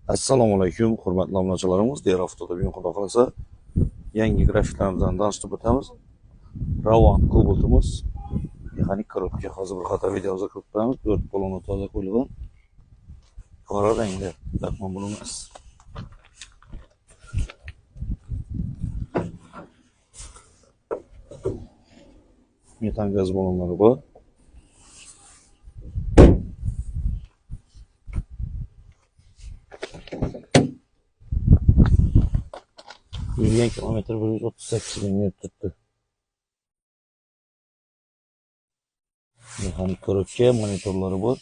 Assalomu alaykum, hurmatli obunachilarimiz. Diyor Avtoda bugun xudo xolasa yangi grafiklarimizni tanishtirib o'tamiz. Ravon Cobalt'imiz mexanik korobka. Hozir bir qator videomizda ko'rib turamiz. 4 baloni toza qo'yilgan. Qora rangda, takman buni emas. Metan gaz balonlari bor. Yurgan kilometr 138 ming yurib turibdi. Mexanik korobka, monitorlari bor.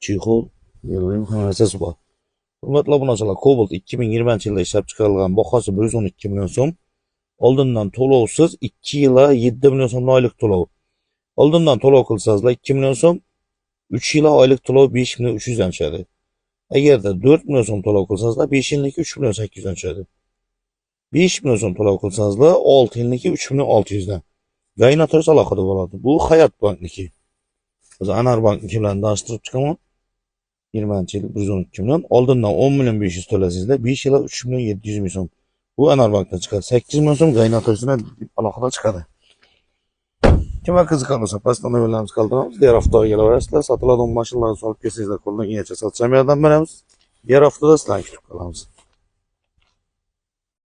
Chexol, hammasi bor. Hurmatli obunachilar, Cobalt 2020-yilda ishlab chiqarilgan, bahosi 112 million so'm. Oldindan to'lovsiz 2 yilga 7 million so'm oylik to'lov. Oldindan to'lov qilsangizlar 2 million so'm, 3 yilga oylik to'lov 5 million 300 dan tushadi. Agarda 4 million so'm to'lov qilsangizlar 5 yillik 3 million 800 dan tushadi. 5 million so'm to'lov qilsangizlar 6 yilniki 3 million 600 dan. Gaynatoriz aloqada bo'ladi. Bu Hayot bankniki. Hozir Anar bankniki bilan tanishtirib chiqaman. 20-yil 112 million. Oldindan 10 million 500 to'lasangizlar 5 yilga 3 million 700 ming so'm. Bu Anar bankdan chiqadi. 8 million so'm Gaynatoriz bilan aloqada chiqadi. Kimga qiziqqan bo'lsa, pastda nomerlarimizni qoldiramiz. Diyor Avtoga kelaverasizlar. Sotiladigan mashinalarni solib kelsangizlar, qo'ldan kelgancha sotishga yordam beramiz. Diyor Avtoda sizlarni kutib qolamiz.